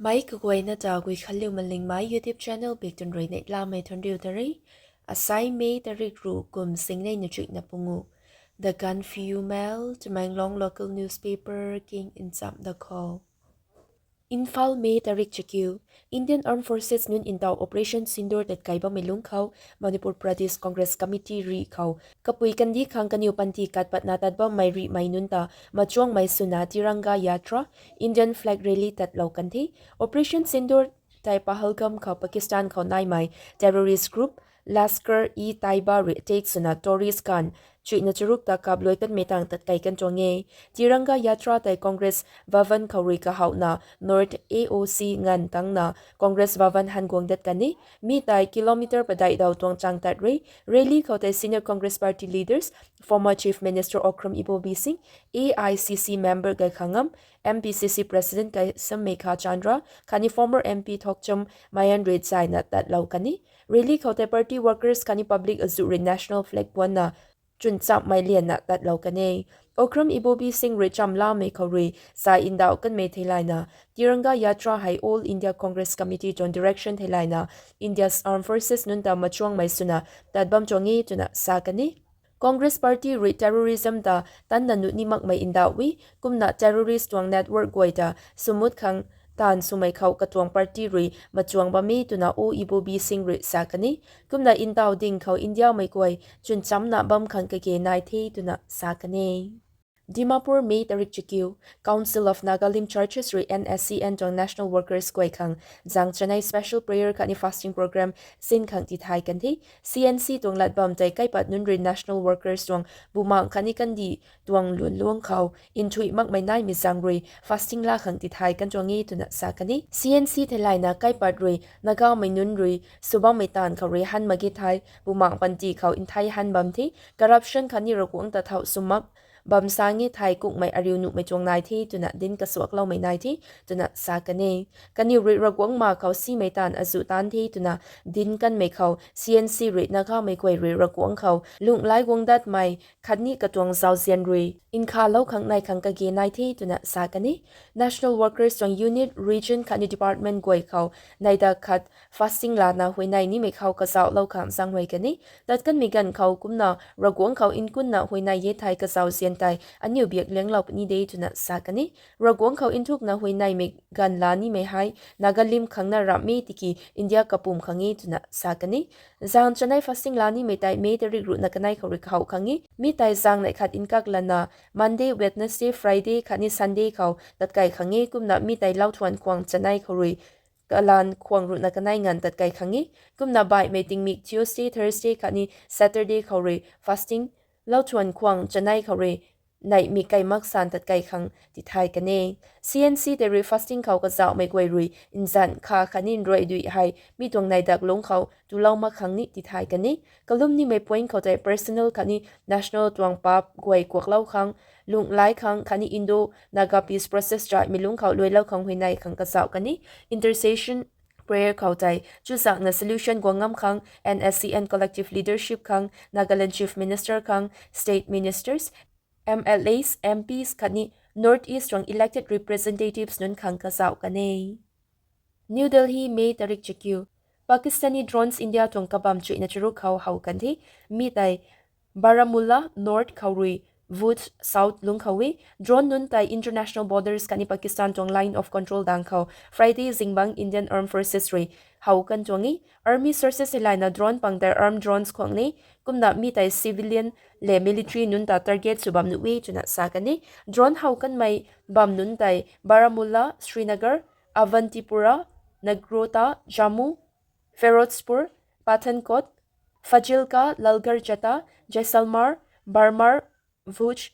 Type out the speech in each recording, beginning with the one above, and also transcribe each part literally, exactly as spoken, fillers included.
Mei kaguayna ta Guikhanliu Malingmei YouTube channel bik tun rui neihlamei thuanriu ta re. Asai May tarik ruh kum singnei na chuihna pungu. The Gaanphiu Mail, Tamenglong local newspaper king nchamh da khou. Imphal, May tarik chakiu. Indian Armed Forces nunc ntaw Operation Sindoor tatkai bammei lungc khou Manipur Pradesh Congress Committee rih khou kapui kandih khang kaniw panty kat patna tat bammei rihmei nunc ta machuangmei swna Tiranga Yatra, Indian Flag Rally tatlou kan the. Operation Sindoor tei Pahalgam khou Pakistan khou naimei terrorist group Lashkar-e-Taiba rui attack swna tourist ganv chuihna charuk ta kapluai kanmei tang tatkai kan tuang e. Tiranga Yatra tei Congress Bhavan khou rui kahouhna North A O C nganv tangna Congress Bhavan han guang dat kan e. Mi tei kilometer padeih dau tuang chang tat re. Rally khou tei Senior Congress Party leaders, former Chief Minister Okram Ibobi Singh, A I C C member Gaikhangam, M P C C President Keisham Meghachandra, khatni former M P Thokchom Mayan rui zayna tatlou kan e. Rally khou tei party workers khatni public azuh rui national flag puanna chwn chamhmei lianna tatlou kan e. Okram Ibobi Singh rui chamlamei khou rui zay ndauh kanmei theilayna, Tiranga Yatra hei All India Congress Committee tuang direction theilayna, India's Armed Forces nunc ta machuangmei swna tat bam tuang e twna sa kan e. Congress Party rui terrorism ta tanna nuh ni makmei ndauh e, kumna terrorist tuang network guay ta swmut khang taanv swmei khou katuang party rui machuang bam e twna O Ibobi Singh rui sa kan e. Kumna ntaw ding khou Indiamei guay chwn chamna bam khang kage nai the twna sa kan e. Dimapur, May tarik chakiu. Council of Nagalim Churches rui N S C N tuang national workers guay khang zang chanei special prayer khatni fasting program sin khang tithay kan the. C N C tuang lat bam tei kaipat nunc rui national workers tuang bumaeng khatni kandih tuang lun luang khou nthuih makmei naimei zaeng rui fasting la khang tithay kan tuang e twna sa kan e. C N C theilayna kaipat rui Nagamei nunc rui sw bammei taanv khou rui han mak ge thei bumaeng panty khou nthei han bam the. Corruption khatni Ravguangc ta thau sw mak bam sa nge thei kukmei ariu nuhmei tuang nai the twna dinc kasuakloumei nai the twna sa kan e. Kaniw rui Ravguangc ma khou simei taanv azuh taanc the twna dinc kanmei khou C N C rui Nagamei guay rui Ravguangc khou lunghlaic guang datmei khatni katuang zauzian rui nkhavlou khang nai khang kage nai the twna sa kan e. National workers tuang unit, region khatni department guay khou nai dak khat fasting lana huayney nimei khou kazauhlou khang zaenghuay kan e. Tat kanmei ganv khou kumna Ravguangc khou nkunna huayney e thei kazauzian tei aniu biak lianglou puni de twna sa kan e. Ravguangc khou nthukna huayneymei ganv la nimei hei Nagalim khang na ramh e tiki India kapwm khang e twna sa kan e. Zang chanei fasting la nimei tei May tarik ruhna kanei khou rui kahouh khang e. Mi tei zang neih khat nkak lana Monday, Wednesday, Friday khatni Sunday khou tatkai khang e. Kumna mi tei lauthuan khwang chanei khou rui kalan khwang ruhna kanei nganv tatkai khang e. Kumna baihmei tingmik Tuesday, Thursday khatni Saturday khou rui fasting lauthuan khwang chanei khou rui neihmik kai mak san tatkai khang tithay kan e. C N C tei rui fasting khou kazauhmei guay rui nzan kha khatni nruai dui hei mi tuang nai dak lungc khou tulou mak khang ni tithay kan e. Kalum nimei point khou tei personal khatni national tuang paap guay kuaklou khang, lunghlaic khang khatni Indo-Naga peace process raimei lungc khou luailou khang huayney khang kazauh kan e. Intercession prayer khou tei chuzakna solution guang ngam khang N S C N collective leadership khang, Nagaland Chief Minister khang, state ministers, M L As, M Ps khatni North East tuang elected representatives nunc khang kazauh kan e. New Delhi, May tarik chakiu. Pakistani drones India tuang kabam chuihna charuk khou how kan the. Mi tei Baramulla North khou rui Bhuj South lungc khou e. Drone nunc tei international borders khatni Pakistan tuang line of control dang khou Friday zingbangc Indian Armed Forces rui how kan tuang e. Army sources theilayna drone pang tei armed drones khwang e. Kumna mi tei civilian le military nunc ta target sw bam nuh e twna sa kan e. Drone how kanmei bam nunc tei Baramulla, Srinagar, Avantipura, Nagrota, Jammu, Ferozpur, Pathankot, Fazilka, Lalgarh Jata, Jaisalmer, Barmer, Bhuj,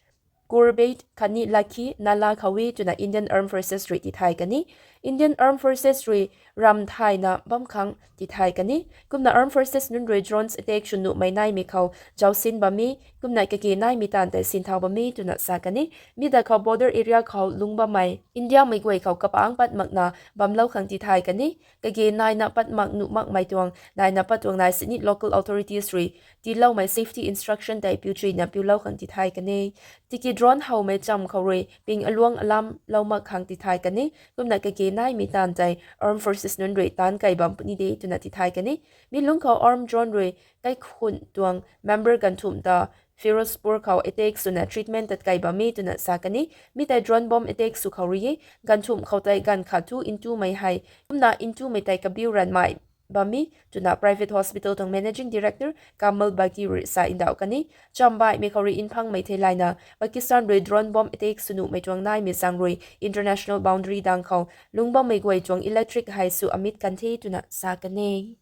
Corbett khatni Lakhi Nala khou e twna Indian Armed Forces rui tithay kan e. Indian Armed Forces rui ramh thayna bam khang tithay kan e. Kumna Armed Forces nunc rui drones attack sw nuhmei naimei khou zausin bam e. Kumna kage naimei taanv tei sinthau bam e twna sa kan e. Mi da khou border area khou lungc bammei Indiamei guay khou kapangc pat makna bamlou khang tithay kan e. Kage naina pat mak nuh makmei tuang naina pat tuang nai sini local authorities rui tiiloumei safety instruction tei piu chuina piulou khang tithay kan e. Tiki drone howmei cham khou rui ping aluang alam lou mak khang tithay kan e. Kumna kage naimei taanv tei Armed Forces nunc rui taanc kai bam puni de twna tithay kan e. Mi lungc khou armed drone rui kaikhun tuang member ganvthumh ta Firozpur khou attack swna treatment tat kai bam e twna sa kan e. Mi tei drone bomb attack sw khou rui e. Ganvthumh khou tei ganv khat thu ntumei hei kumna ntumei tei kabiu ranvmei bam e twna private hospital tuang managing director Kamal Bhatti rui sa ndauh kan e. Chambaihmei khou rui nphangmei theilayna Pakistan rui drone bomb attack sw nuhmei tuang naimei zaeng rui international boundary dang khou lungc bammei guay tuang electric hei sw amit kan the twna sa kan e.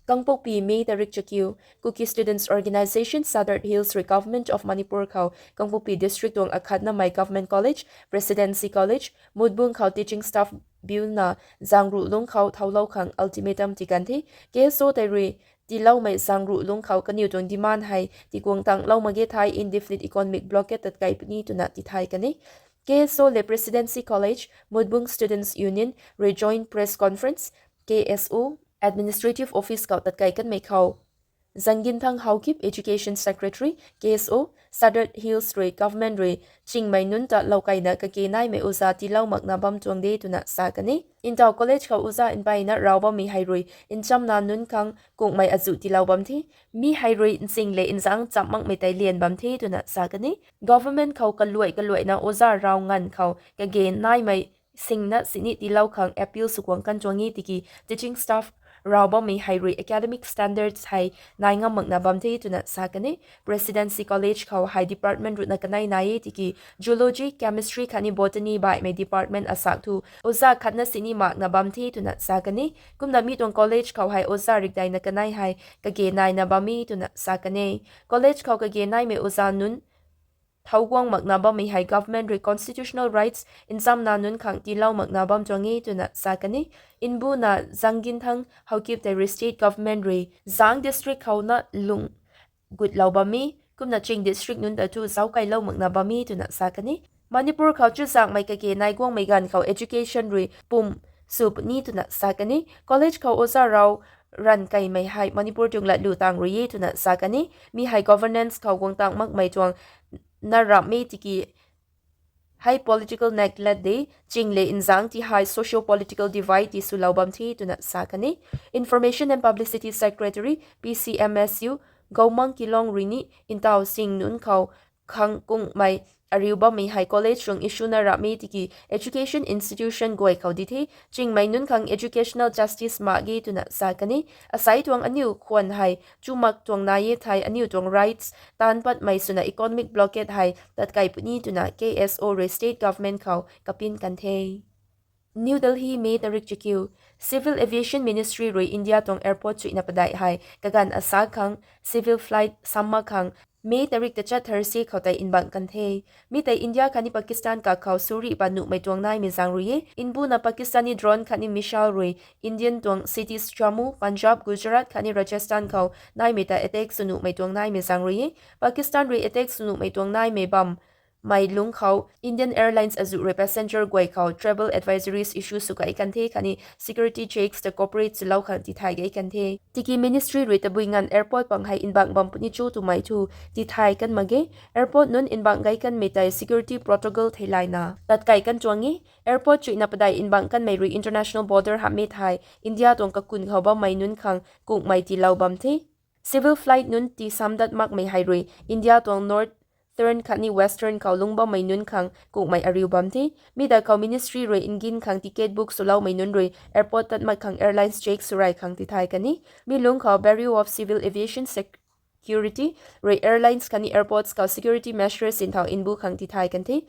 Kangpokpi, May tarik chakiu: Kuki Students Organisation Sadar Hills rui Government of Manipur khou Kangpokpi District tuang akhatnamei Government College, Presidency College, Mutbung khou teaching staff biuna zaeng ruh lungc khou thoulou khang ultimatum tii kan the. K S O tei rui tiiloumei zaeng ruh lungc khou kaniw tuang demand hei tiguang tangclou mak ge thei indefinite economic blockade tat kai puni twna tithay kan e. K S O le Presidency College, Mutbung Students Union rui joint press conference K S O administrative office khou tat kai kanmei khou Zanginthang Haokip, Education Secretary, K S O Sadar Hills rui government rui chingmei nunc ta loukaina kage naimei oja tiilou makna bam tuang de twna sa kan e. Ntaw college khou oja npeyna raw bammei hei rui nchamna nunc khang kungmei azuh tiilou bam the. Mi hei rui nching le nzangc cham makmei tei lian bam the twna sa kan e. Government khou kaluai kaluaina oja raw nganv khou kage naimei singna sini tiilou khang appeal sw guang kan tuang e tiki teaching staff raw bammei hei rui academic standards hei nai ngam makna bam the twna sa kan e. Presidency College khou hei department ruhna kanei nai e tiki zoology, chemistry khatni botany baihmei department asak thu oja khatna sini makna bam the twna sa kan e. Kumna mi tuang college khou hei oja rikdeina kanei hei kage naina bam e twna sa kan e. College khou kage naimei oja nunc thouc guang makna bammei hei government rui constitutional rights nchamna nunc khang tiilou makna bam tuang e twna sa kan e. Nbuna Zanginthang Haokip tei rui state government rui zaeng district khou na lung gutlou bam e, kumna ching district nunc ta thu zauckailou makna bam e twna sa kan e. Manipur khou chuzaenghmei kage nai guangmei ganv khou education rui pum sw puni twna sa kan e. College khou oja raw ranv kaimei hei Manipur tuang latlu tang rui e twna sa kan e. Mi hei governance khou guang tang makmei tuang na ramh e tiki hei political neglect de, ching le nzangc ti hei socio-political divide ti swlou bam the twna sa kan e. Information and Publicity Secretary, P C M S U, Goumang Kilong rui ni ntaw sing nunc khou khang kungmei ariu bammei hei college tuang issue na ramh e tiki education institution guay khou di the, chingmei nunc khang educational justice mak ge twna sa kan e. Asei tuang aniu khwan hei chumak tuang nai e thei aniu tuang rights taanc patmei swna economic blockade hei tat kai puni twna K S O rui state government khou kapin kan the. New Delhi, May tarik chakiu: Civil Aviation Ministry rui India tuang airport chuihna padeih hei kaganv asak khang civil flight sam mak khang May tarik tachat Thursday khou tei nbang kan the. Mi tei India khatni Pakistan kak khou surih pat nuhmei tuang naimei zaeng rui e. Nbuna Pakistani drone khatni missile rui Indian tuang cities Jammu, Punjab, Gujarat khatni Rajasthan khou naimei ta attack sw nuhmei tuang naimei zaeng rui e. Pakistan rui attack sw nuhmei tuang naimei bam mei lungc khou Indian Airlines azuh rui passenger guay khou travel advisories issue sw kai kan the khatni security checks ta cooperate swlou khang tithay kai kan the. Tiki ministry rui tabui nganv airport pang hei nbang bam puni cho twmei thu tithay kan mak ge. Airport nunc nbang kai kanmei tei security protocol theilayna tat kai kan tuang e. Airport chuihna padeih nbang kanmei rui international border hamh e thei India tuang kakun khou bammei nunc khang kungmei tiilou bam the. Civil flight nunc ti sam dat makmei hei rui India tuang northern khatni western khou lungc bammei nunc khang kungmei ariu bam the. Mi da khou ministry rui ngin khang ticket book swloumei nunc rui airport tat mak khang airlines check swrai khang tithay kan e. Mi lungc khou Bureau of Civil Aviation Security rui airlines khatni airports khou security measures nthuh nbu khang tithay kan the.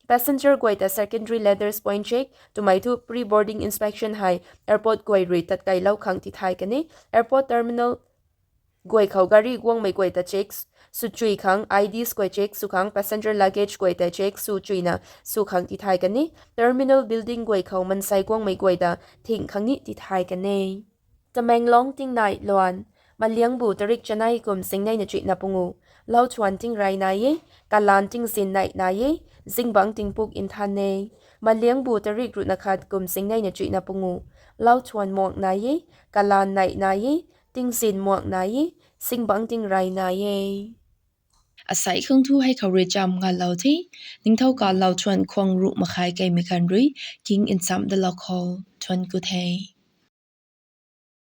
Passenger guay ta secondary ladders point check twmei thu pre-boarding inspection hei airport guay rui tatkailou khang tithay kan e. Airport terminal guay khou gari guangmei guay ta check sw chui khang, I Ds guay check sw khang, passenger luggage guay ta check sw chuina sw khang tithay kan e. Terminal building guay khou mansei guangmei guay ta thing khang ni tithay kan e. Tamenglong tingnai luan: Maliangbu tarik chanei kum singneina chuihna pungu, lauchuan tingrey nai e, kalan tingzin neih nai e, zingbangc tingpuk nthan e. Maliangbu tarik ruhna khat kum singneina chuihna pungu, lauchuan muang nai e, kalan neih nai e, tingzin muang nai e, zingbangc tingrey nai e. asei khang thu hei khou rui cham ngalou the. Ningthou kalou thuan khwang ruh makhai keimei kan rui king nchamh dalou khou thuan ku the.